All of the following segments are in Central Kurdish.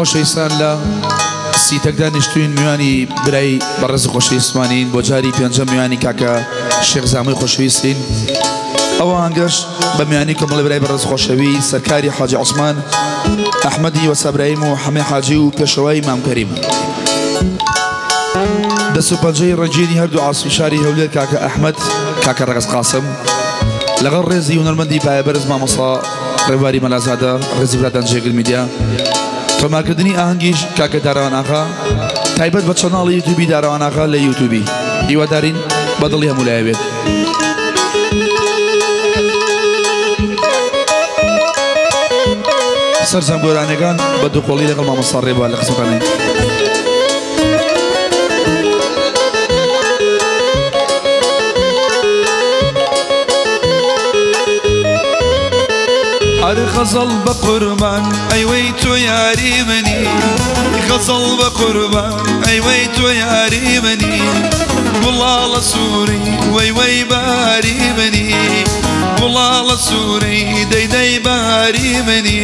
خۆشەویستان لە سیتەکدا نیشتوین میوانی برای بەڕێز خۆشەویستمانین بۆ جاری پێنجەم میوانی کاکە شێخ زامۆی خۆشەویستین. ئەو ئاهەنگەش بە میوانی کۆمەڵی برای بەڕێز خۆشەوی سەرکاری حاجی عوسمان ئەحمەدی وەسابرایم و حەمەی حاجی و پێشەوای مام کەریم. دەست و پەنجەی ڕەنگینی هەردوو عاسی شاری هەولێر کاکە ئەحمەد کاکە ڕەگەز قاسم لەگەڵ ڕێزی هونەرمەندی پایەبەرز مامۆستا ڕێبواری مەلازادە ڕێزی برادان جێگر میدیا تۆمارکردنی ئاهەنگیش کاکە دارەوان ئاغا تایبەت بە channel ی یوتیوبی دارەوان ئاغا لە یوتیوبی هیوادارین بە دڵی هەموو لایە بێت. سەرجەم گۆرانیەکان بە دووقۆڵی لەگەڵ مامۆستا ڕێبوار لە خزمەتانین. ئەر غەزەڵ بە قوربان ئەی وەی تۆ یاری منی، غەزەڵ بە قوربان ئەی وەی تۆ یاری منی، گوڵاڵە سووری وەی وەی باری منی، گوڵاڵە سووری دەی دەی باری منی.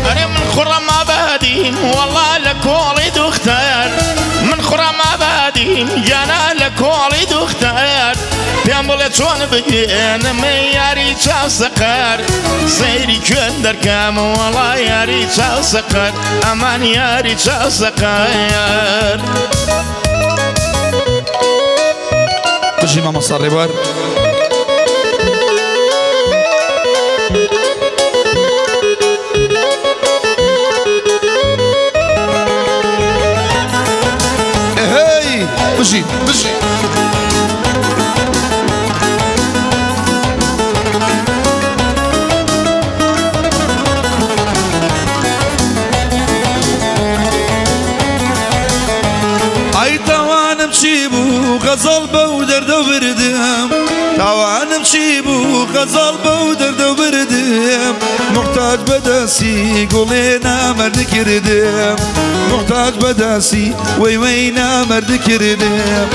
ئەرێ من خوڕەم ئابادیم وەڵا لە کۆڵی دوختەر، من خوڕەم ئابادیم گیانە لە کۆڵی دوختەر، پێم بڵێ چۆن بگێنم یاری چاو سەقەر، سەیری کوێن دەرکەم وەڵا یاری چاو سەقەر، ئەمان یاری چاو سەقەر. بژی مامۆستا ڕێبوار. هەی بژی بژی. ئای تاوانم چی بوو غەزەڵ بەو دەردە بردم، تاوانم چی بوو غەزەڵ بەو دەردە بردم، محتاج بەدەستی گوڵێ نامەرد کردم، محتاج بەدەستی وەی وەی نامەرد کردم،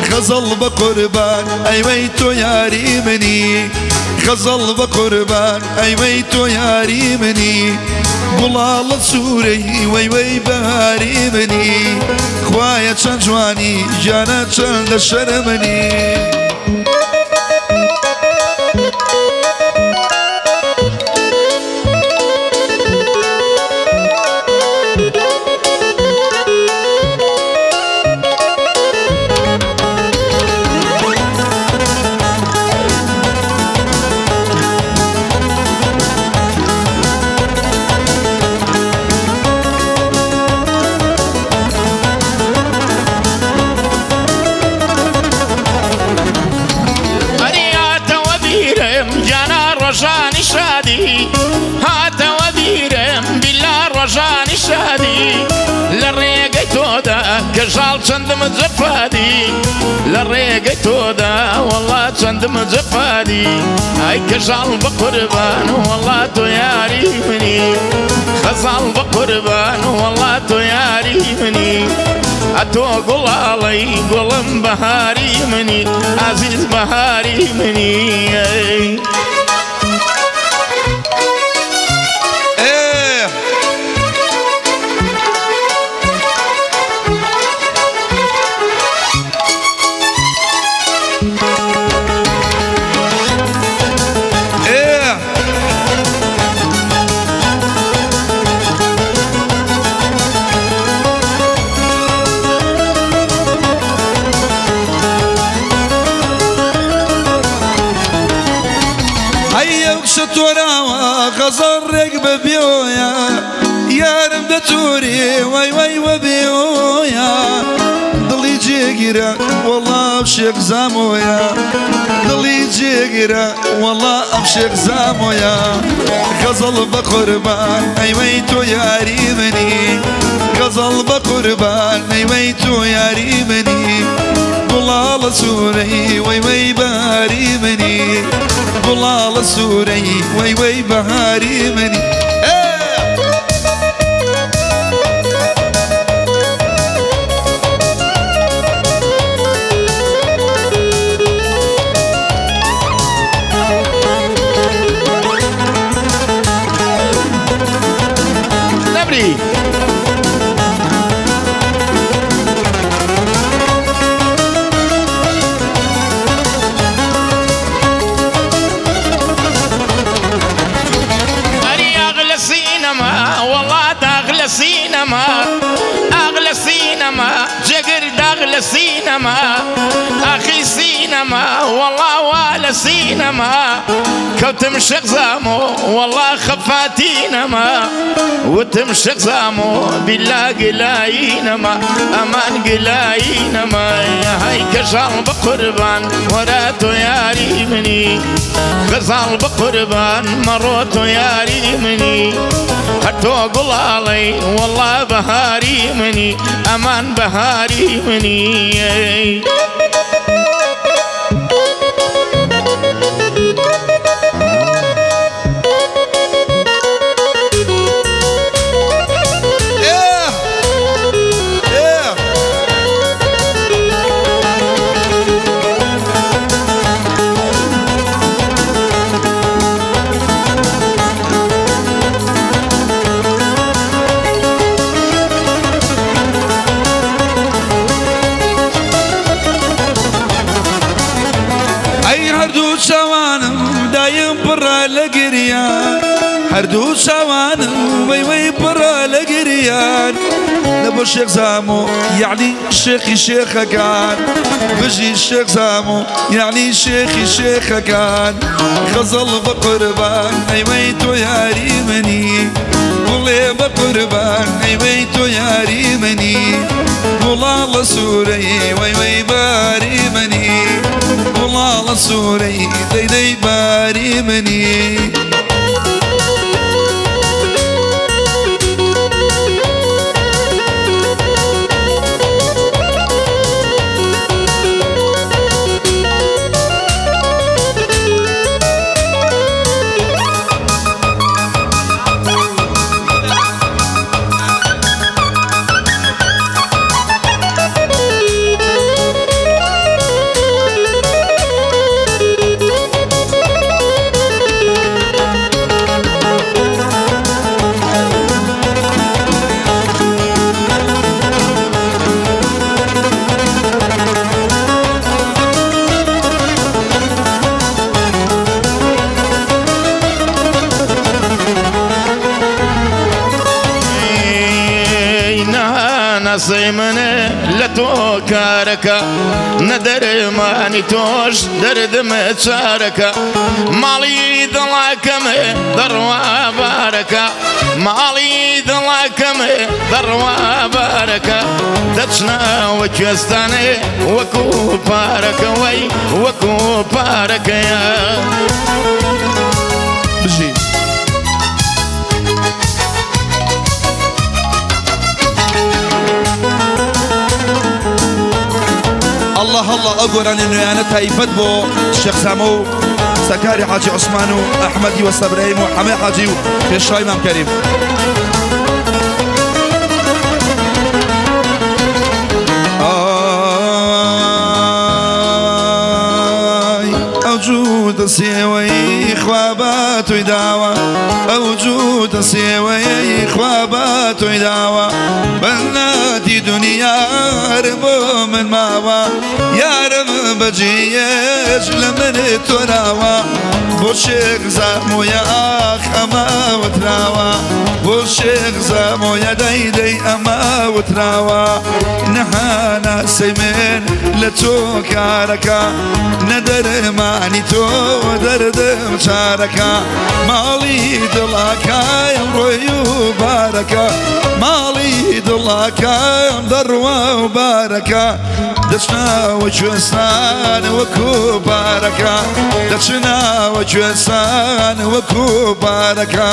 غەزەڵ بە قوربان ئەی وەی تۆ یاری منی، غەزەڵ بە قوربان ئەی وەی تۆ یاری منی، گوڵاڵە سوورەی وەی وەی بەهاری منی، خوایە چەند جوانی گیانە چەند لە شەرمنی. ئەریاتەوە بیرم گیانە ڕۆژانی شادی، هاتەوە بیرم بیلا ڕۆژانی شادی، لە ڕێگەی تۆدا کەژاڵ چەندم جەفادی، لە ڕێگەی تۆدا وەڵا چەندم جەفادی، ئای کەژاڵ بە قوربان وەڵا تۆ یاری منی، خەزاڵ بە قوربان وەڵا تۆ یاری منی، ئەتۆ گوڵاڵەی گوڵم بەهاری منی، ئازیز بەهاری منی. ئێ ئێ هەی ئەو کچە تۆراوە غەزەڵ ڕێک بە بێۆیە، یارم دەتۆرێ وای وای وە بێۆیە، دڵی جێگیرە وەڵا ئەم شێخ زامۆیە، دڵی جێگیرە وەڵا ئەم شێخ زامۆیە، غەزەڵ بە قوربان ئەی وەی تۆ یاری منی، غەزەڵ بە قوربان ئەی تۆ یاری منی گوڵاڵە سوورەی وەی وەی بەهاری منی گوڵاڵە سوورەی وەی وەی بەهاری منی. سينما أخي سينما والله ولا سينما كوتم شغزامو والله خفاتينما وتم شغزامو بالله قلاينما أمان قلاينما يا هاي كجال بقربان وراتو ياري مني غزال بقربان مروتو ياري مني هرتو قلالي والله بهاري مني أمان بهاري مني. هەردوو چاوانم وەی وەی پڕە لە گریان لە بۆ شێخ زامۆ یەعنی شێخی شێخەکان بژی شێخ زامۆ یەعنی شێخی شێخەکان غەزەڵ بە قوربان ئەی وەی تۆ یاری منی گوڵێ بە قوربان ئەی وەی تۆ یاری منی گوڵاڵە سوورەی وەی وەی باری منی گوڵاڵە سوورەی دەی دەی باری منی. منە لە تۆ کارەکە نەدەرمانی تۆش دەردمە چارەکە ماڵی دڵاکەمێ دەڕوا بارەکە ماڵی دڵاکەمێ دەڕوا بارەکە دەچنەوە کوێستانێ وەکو پارەکە وەی وەکو پارەکەیە. بژی الله الله ئەو گۆرانیە نوێیانە تایبەت بۆ شێخ زامە و سەکاری حاجی عوسمان و ئەحمەدی و سەبرەیم و حەمەی حاجی و پێشڕای مام کەریم. ئای ئەو جووتە سێوەی خوا بە تۆی داوە ئەو جووتە سێوەی خوا بە تۆی داوە بەناتی دنیار بۆ من ماوە یارم بەجێیەش لە من تۆراوە بۆ شێخ زامۆیە ئاخ ئەمە وتراوە بۆ شێخ زامۆیە دەی دەی ئەمە وتراوە نەهانا سەی من لە تۆ کارەکە نەدەرمانی تۆ دەردم چارەکە ماڵی دڵاکایم ڕۆی و بارەکە ماڵی دڵاکایم دەڕوا و بارەکە دەچنەوە کوێستان وەکو بارەکە دەچنەوە کوێستان وەکو بارەکە.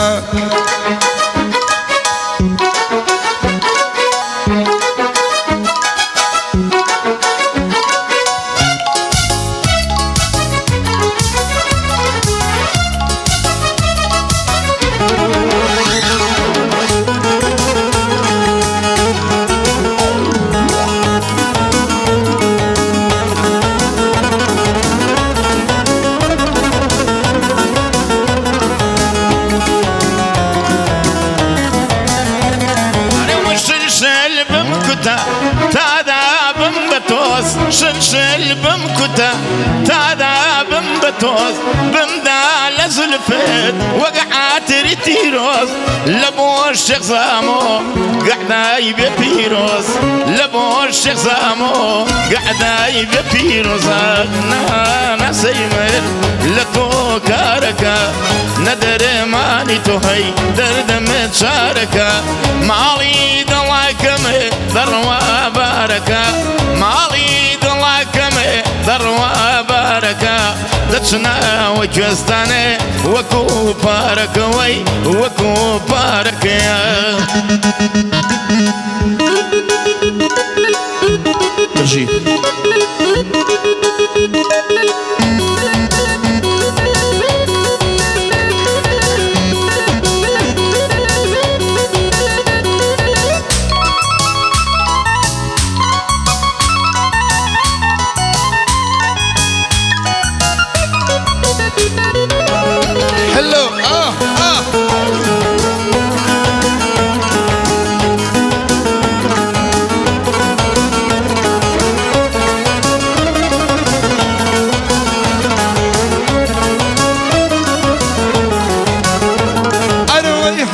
شل بم كتا تادا بم بتوز بم دا لزلفت وقعات ريتيروز لبو الشيخ زامو قعدا يبي بيروز لبو الشيخ زامو قعدا يبي بيروز انا سيمر لتو كاركا ندر ماني تهي درد متشاركة مالي دلاكم ذروة باركة مالي دلاكم ذروة باركة دتشنا وكستاني وكو بارك وي وكو بارك يا برجي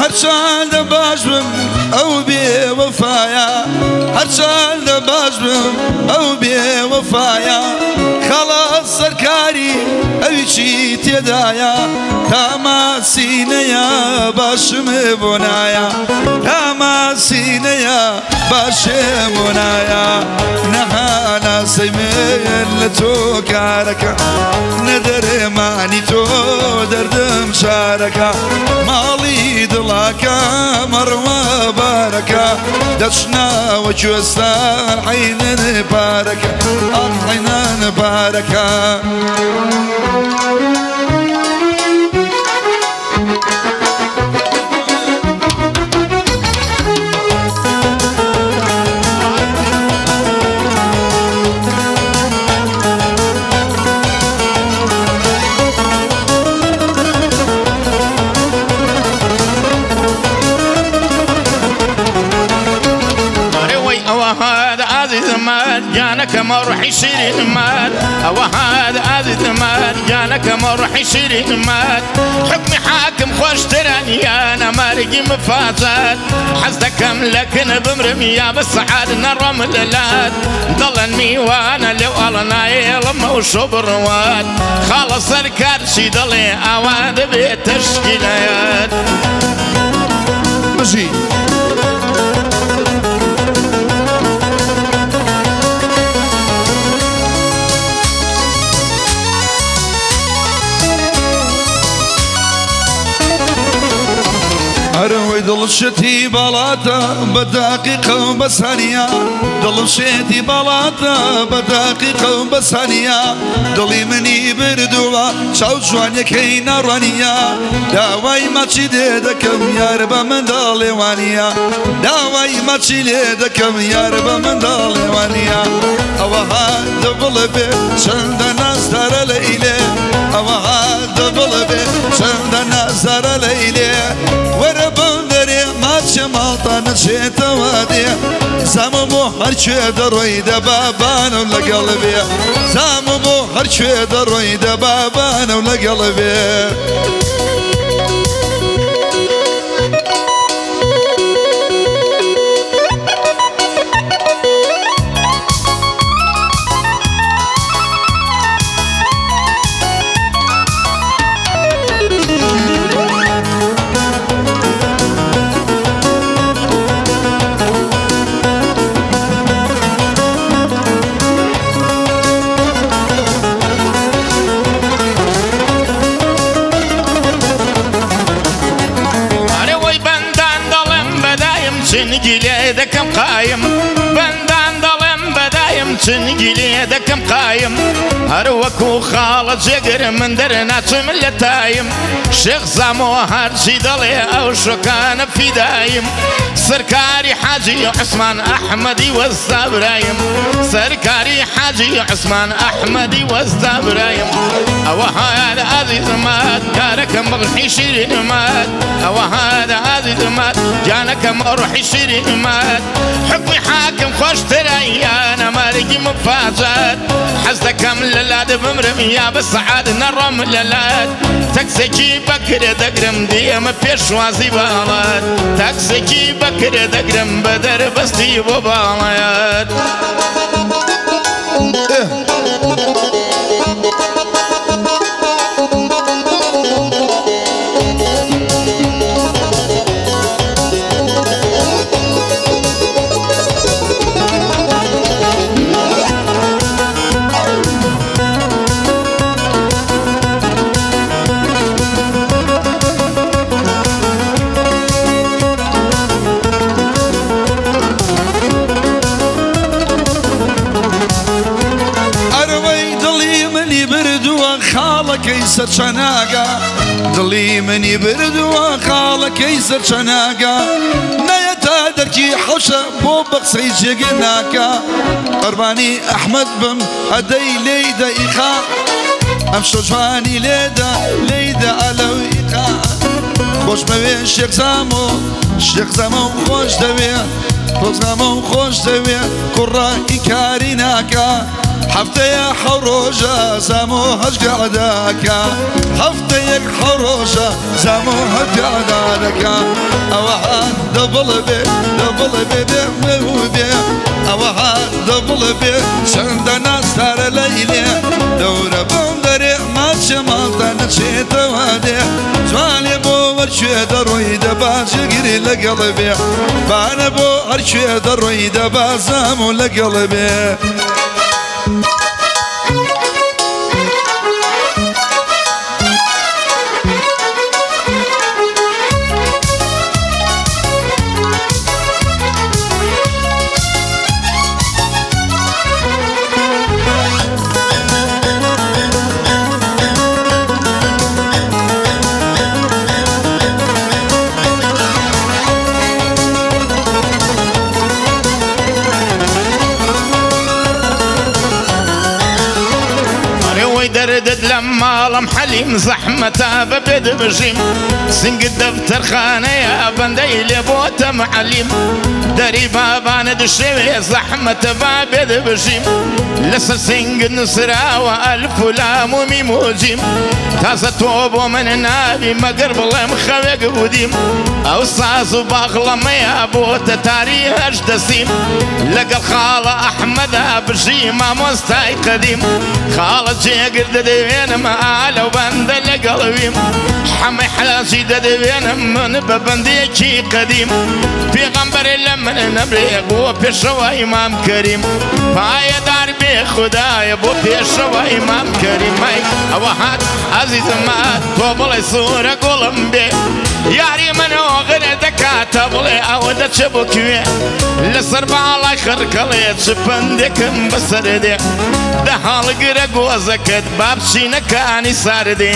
هەرچەندە باش بم ئەو بێوەفایە هەرچەندە باش بم ئەو بێوەفایە خەڵاس سەرکاری ئەوی چی تێدایە تاماسینەیە باشم بۆ نایە تاماسینەیە باشم بۆ نایە نەهاناسەی من لە تۆ کارەکە نەدەرێمانی تۆ دەردم شارەکە ماڵی دڵاکە مەڕوە بارەکە دەچناوە کوێستان عەینن پارەکە عەینن پارەکە. جانك مرحي شيرين مات أو هذا عزيز مات جانك مرحي شيرين مات حكمي حاكم خوش تراني أنا مارقي مفاتات حزدكم لكن بمرمية بس عادنا الرملات ضلني وانا لو ألنا يلم وشبروات خلص الكرشي ضلي أواد بتشكيلات ماشي. ئەرەوەی دڵشتی باڵاتە بە دەقیقە و بە سانیە دڵشێتی باڵاتە بە دەقیقە و بە سانیە دڵی منی بردووە چاو جوانیەکەی ناڕوانیە داوای ماچی لێ دەکەم یار بە منداڵێوانیە داوای ماچی لێ دەکەم یار بە منداڵێوانیە ئەوەها دەبڵ بێ چەندە نازدارە لەیلێ ئەوەها دەبڵ بێ چەندە نازدارە لەیلێ وەرە بەم دەرێ ماچێ ماڵتان نەچێتەوە دێ زامە بۆ هەرکوێ دەڕۆی دەبابانم لەگەڵ بێ زامە بۆ هەرکوێ دەڕۆی دەبابانم لەگەڵ بێ. چنگی لێ دەکەم قایم بەندان دەڵێم بەدایم چنگی لێ دەکەم قایم هەر وەکو خاڵە جێگر من دەرناچم لە تایم شێخ زامۆ هەرچی دەڵێ ئەو شۆکانە فیدایم سەرکاری حاجی عوسمان ئەحمەدی وەستا برایم سەرکاری حاجی عوسمان ئەحمەدی وەستا برایم ئەوە هەر ئازیزمات کارەکەم بەڕحی شیرینمات ئەوە هات ئازیزمات گیانەکەم ڕۆحی شیرینمات حکمی حاکم خۆشترە یانە مەرگی مفاجات حەز دەکەم لە لات بمرم یا بە سەعات نەڕۆم لە لات تەکسێکی بەکرێ دەگرم دیێمە پێشوازی باڵات تەکسێکی بەکرێ دەگرم بە دەربەستی بۆ باڵات. سەرچەناگا دڵی منی بردووە خاڵەکەی سەرچەناگا نەیەتا دەرکی حەوشە بۆ بە قسەی جێگە ناکا قەربانی ئەحمەد بم ئەدەی لێی دەئیقا ئەم شەو جوانی لێدا لێیدا ئەلەو ئیقا خۆشمەوێ شێخ زامۆ شێخ زامۆم خۆش دەوێ خۆزامۆم خۆش دەوێ کوڕە ئینکاری ناکا هەفتەیە حەو ڕۆژە زامۆ هەشت گەعداکە هەفتەیەک حەو ڕۆژە زامۆ هەشت گەعدادەکە ئەوە هات دەبڵ بێ دەبڵ بێ بێ بێ ئەوە هات دەبڵ بێ چەندە نازدارە لەیلێ دەورە بەم دەرێ ماچێ ماڵتە نەچێتەوە دێ جوانێ بۆ وەرکوێ دەڕۆی دەبا جێگری لەگەڵ بێ بانە بۆ هەرکوێ دەڕۆی دەبا زامۆ لەگەڵ بێ. دەردت لە ماڵم حەلیم زەحمەتە بەبێت بژیم سنگ دەفتەرخانەیە بەندەی لێ بۆتە معەلیم دەری بابانە دشێوێ زەحمەتە با بێت بژیم لەسەر سنگ نووسراوە ئەلف و لام و میم و جیم تازە تۆ بۆ من نابی مەگەر بڵێم خەوێک بودیم ئەو ساز و باغڵەمەیە بۆتە تاری هەشت دەسیم لەگەڵ خاڵە ئەحمەدا بژی مامۆستای قەدیم خاڵە جێگر دەدەوێنم ئالەو بەندە لەگەڵویم حەمەی حەلاجی دەدەوێنم من بە بەندێکی قەدیم پێغەمبەر لە من نەمرێ بۆ پێشەوە ئیمام کەریم پایەدار بێ خودایە بۆ پێشەوە ئیمام کەریم ئەوە هات ئازیزمات تۆ بڵێ سوورە گوڵم بێ یاری من ئۆغرە دەکاتە بڵێ ئەوە دەچێ بۆ کوێ لەسەر باڵای خڕکەڵێ چ پەندێکم بەسەر دێ دە هەڵگرە گۆزەکەت با بچینەکانی ساردێ.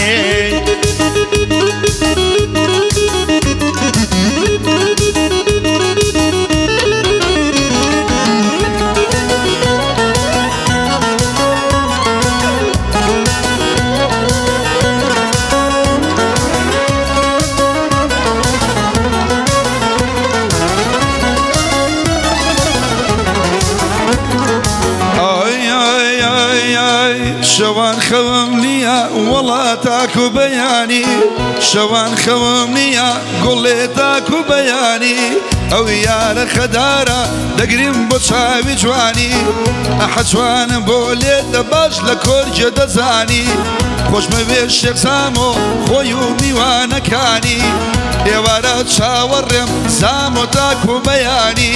شەوان خەوم نییە وەڵا تاکو بەیانی شەوان خەوم نییە گوڵێ تاکو بەیانی ئەو یارە خەدارە دەگریم بۆ چاوی جوانی ئەحە جوانم بۆ لێتە باش لە کۆرجێ دەزانی خۆشمەوێ شێخ زامۆ خۆی و میوانەکانی ئێوارە چاوەڕێم زامۆ تاکو بەیانی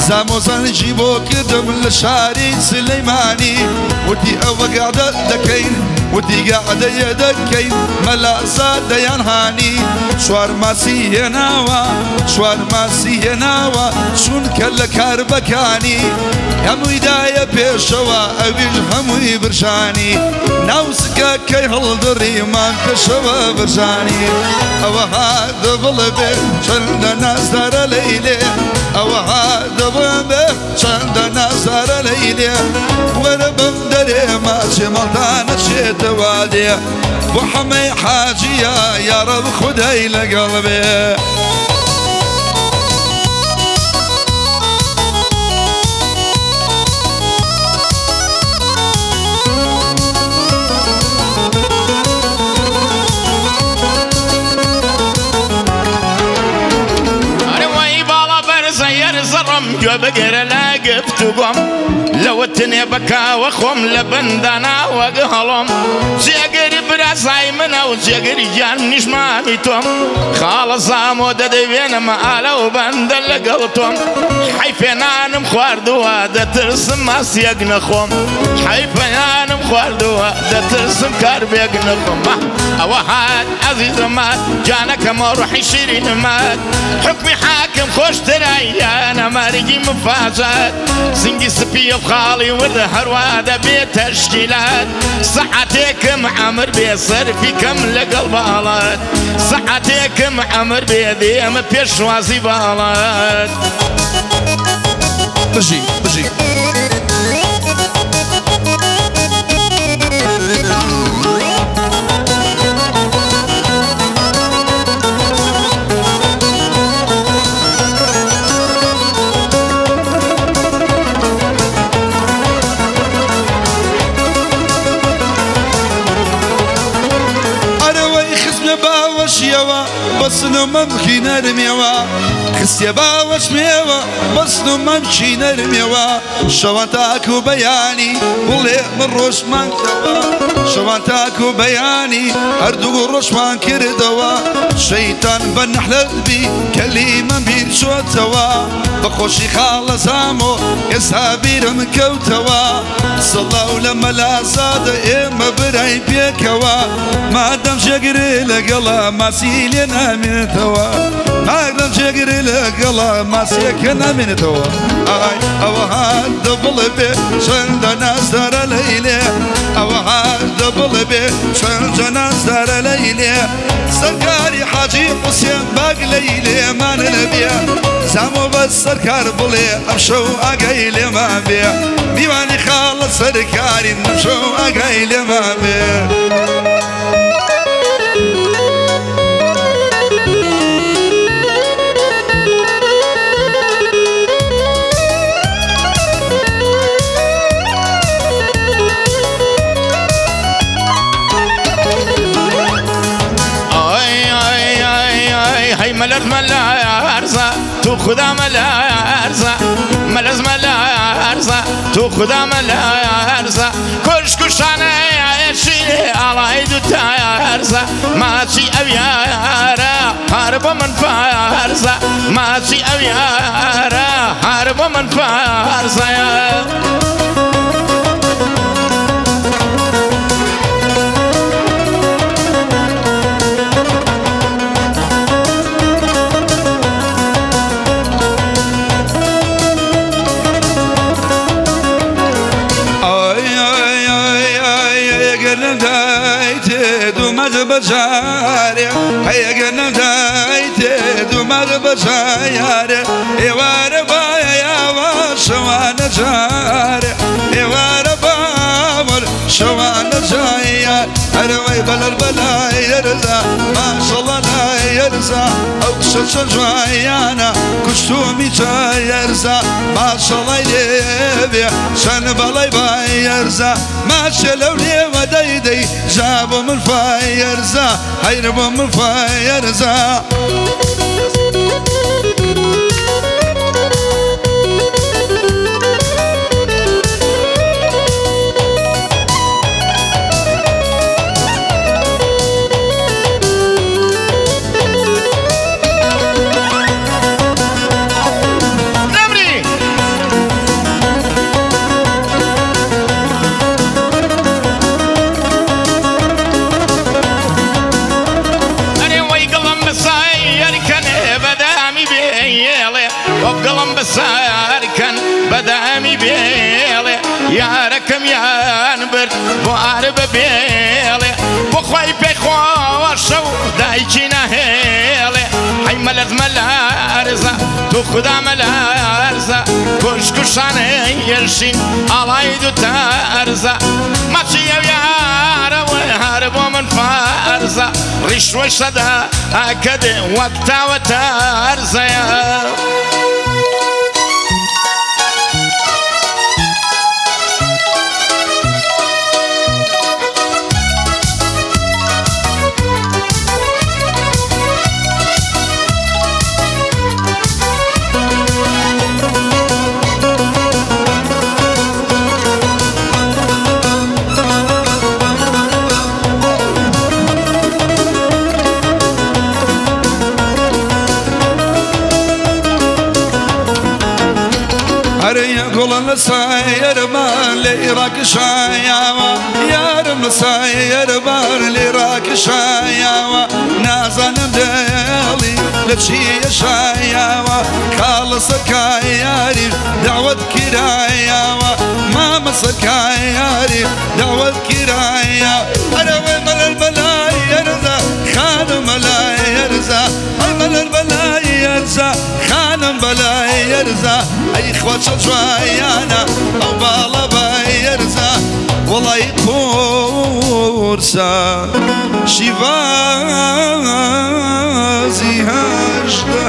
زامۆ زەنگی بۆ کردم لە شاری سلەیمانی وتی ئەوە گەعدە دەکەین وتی گەعدەیە دەکەین مەلازادەیان هانی چوار ماسی هێناوە چوار ماسی هێناوە چونکە لە کاربەکانی هەمووی دایە پێشەوە ئەویش هەمووی برژانی ناوسکەکەی هەڵدڕیمان پێشەوە برژانی ئەوە هات دەبڵ بێ چەندە نازدارە لەیلێ ئەوە هات دەبڵ بێ چەندە نازدارە لەیلێ وەرە بم دەرێ ماچێ ماڵتانە چێتەوە. دەوا دێ بۆ حەمەی حاجیە یاڕەب خودای لەگەڵ بێ. گوێ بگرە لە گفتوگۆم لەوە تنێ بەکاوە خۆم لە بەنداناوەگ هەڵۆم جێگری برازای منە و جێگری گیان نیشمامی تۆم خاڵە زامۆ دەدەوێنمە ئالە و بەندە لەگەڵ تۆم حەیفێنانم خواردووە دەترسم ماسیەک نەخۆم حەیفێنانم خواردووە دەترسم کاربێک نەخۆم ئەوە هات عەزیزمات گیانەکەمە ڕوحی شیرینمات حکمی حاکم خۆشتراییانە مەرگی مفاجات زنگی سپی و خاڵی وردە هەروە دەبێت تەشکیلات سەعاتێکم عەمر بێ سەرفی کەم لەگەڵ باڵات سەعاتێکم عەمر بێ دێمە پێشوازی باڵات. بژی بژی. بەسن و مەمکی نەرمیەوە خستیە باوەشمێوە بەسن و مەمکی نەرمیەوە شەوان تاکو بەیانی بڵێ من ڕۆژمان کردەوە شەوان تاکو بەیانی هەردوو ڕۆژمان کردەوە شەیتان بە نەحلەت بی کەلیمەم بیر چۆتەوە بەخۆشی خاڵە زامۆ ئێستا بیرم کەوتەوە سڵاو لە مەلازادە ئێمە برای پێکەوە مادەم جێگرێ لەگەڵە ماسی لێ نامێنێتەوە مادەم جێگرێ لەگەڵە ماسیەکە نامێنێتەوە ئای ئەوە هات دەبڵێ بێ چەندە نازدارە لەیلێ ئەوە هات دەبڵێ بێ چەندە نازدارە لەیلێ سەرکاری حاجی حوسێن باگ لەیلێمان نەبێ زامۆ بەس سەرکار بڵێ ئەمشەو ئاگای لێمان بێ میوانی خاڵە سەرکارین ئەمشەو ئاگای لێمان بێ. مەلەز مەلارزە تو خدا مەلارزە مەلەز مەلارزە تو خدا مەلارزە کوش کوشانە شیرێ ئاڵای دوو تارزە ماچی ئەویارە هەر بۆ من فارزە ماچی ئەویارە هەر بۆ من فارزەیە. بەجارێ هەیەگە نەدایتێ دوومەر بەجارێ ئێوارە بایەوە شەوانە جارێ ئێوارە باوەر شەوانە جایە هەرەوەی بەلەر بەلای یەرزا ماشەڵە لای یەرزا ئەو کچە چەند جوایانە کوشتومی چای یەرزا ماشەڵای لێبێ چەند بەڵای بای یەرزا ماشە لەو لێوە دەیدەی جا بۆ من فای یەرزا هەیرە بۆ من فای یەرزا. بەسارکەن بەدامی بێڵێ یارەکەم یان برد بۆ ئارە بەبێڵێ بۆ خۆی پێی خۆشە و دایکی ناهێڵێ هەی مەلەز مەلارزە تو خدا مەلارزە ئەرزە کوشکوشانەی یەرشین ئاڵای دوتە ئەرزە ماچی ئەو یارەوە هەر بۆ من فەرزە ڕیشوەی سەدا ئەکەدێ وەک تاوەتە ئەرزەیە. گوڵم لە سایەرمان لێی ڕاکشایەوە یارم لە سایەرمان لێی ڕاکشایەوە نازانم دڵی لە چییە شایەوە کاڵە سەرکایاری داوەت کرایەوە مامە سەرکایاری داوەت کرایە ئەرەوەی مەلەر بەلای ئەرزا خانم بەلای ئەرزا ئەی مەلەر بەلای ئەرزا خانم بەلای ئەرزا ئەی خوا چە جوایانە ئەو باڵە بای ئەرزا وەڵای قورسە شیڤازی هەشتە.